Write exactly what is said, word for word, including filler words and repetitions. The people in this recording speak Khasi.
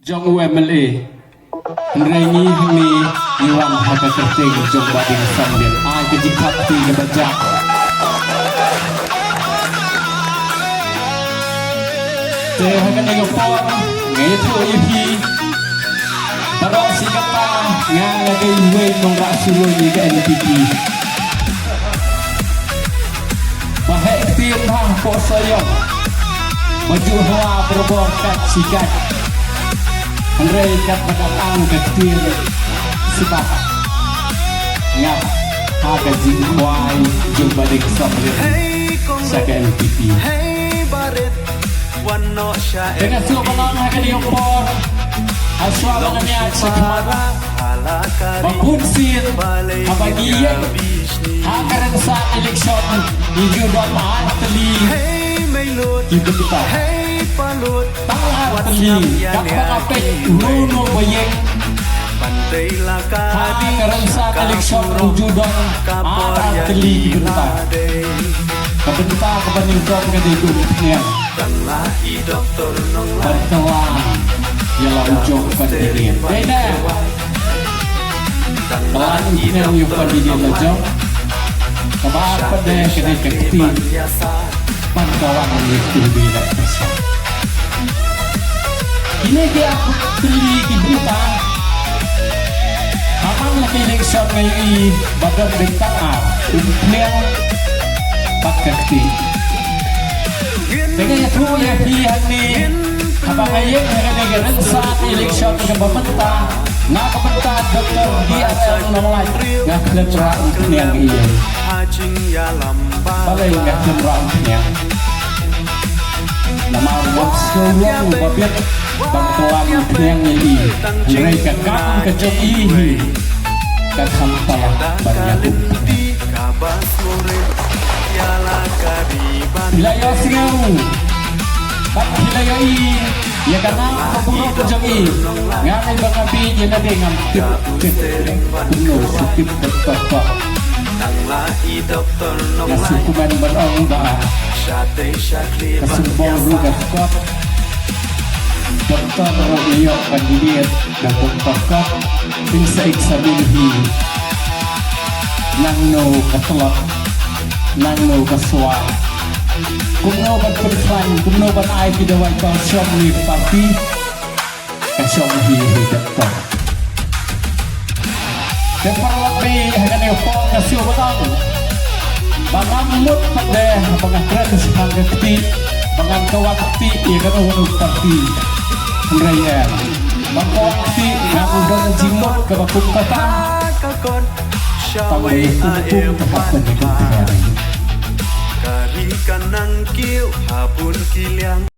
jong u M L A. Hynrei ngi hangne ngi wan ha ka kyrteng jong Bah Dieng Samlin. Ai ka jingthap kti kaba jak. Te ha kane ka por nga ïathuh ïa phi. Baroh shi katta nga nga dei uwei u nongrah shlur ïa ka N P P. Ba heh ktien ha hapoh Sohiong. Ba ju hla barabor kat shi kat. Hynrei katba dang ang ka ktien sbak. Nga ha ka jingkhwai jong Bah Dieng Samlin sha ka N P P. Te nga sngewbha ban ong ha kane ka por, ha shuwa ban ïaid sha khmat, ba bunsien haba ngi ïeng ha ka rynsan election, ngi ju don ar tylli ki bynta. Tang ar tylli, katba nga peit uno uno ba ïeng ha ka rynsan election, u ju don ar tylli ki bynta. Ka bynta kaba nyngkong ka dei ka umphniang. Ban kylla ïa la u jong u candidate. Dei ne? Kylla umphniang ïa u candidate la jong. Kaba ar pat de ka dei ka kti ban kylla ïa u candidate. Kine ki ar tylli ki bynta. Ha man la ka election nga ïohi ba don bynta ar, umphniang bad ka kti. Te nga ïathuh ïa phi hangne, haba nga ïeng ha kane ka rynsan election kaba mynta, na ka bynta Doctor D R M Nonglait, nga khlem rah umphniang ïa i. Balei nga khlem rah umphniang? Namar ngam sngew long ba biang ban kylla umphniang ïa i. Hynrei ka kam ka jong i hi ka kham palat ban ïakhun. Phi la ïohsngew bad phi la ïohi ïa ka nam ka burom ka jong i. Nga ai ba nga bieit ïa lade, ngam tip tip kumno, tip tip tip tip. Nga sngewkmen ban ong ba ka symbol ruh ka kot. Doktor ruh ïoh ban ïeit da doktor kot. Phin sa examine hi nangno ka tlot, nangno ka swai, kumno ban pynkhlaiñ, kumno ban ai ki dawai ba shong ne ka party. Ka shong hi hi doktor. Te paralok mei, ha kane ka por nga shu ba ong ba ngam mut pat de ba nga kren shaphang ka kti, ba ngan kawang kti ïa kano kano ka party. Hynrei em, ban kawang kti ngam don jingmut kaba kum kata. Tang ba ïa kum kum ka pat de ka kti.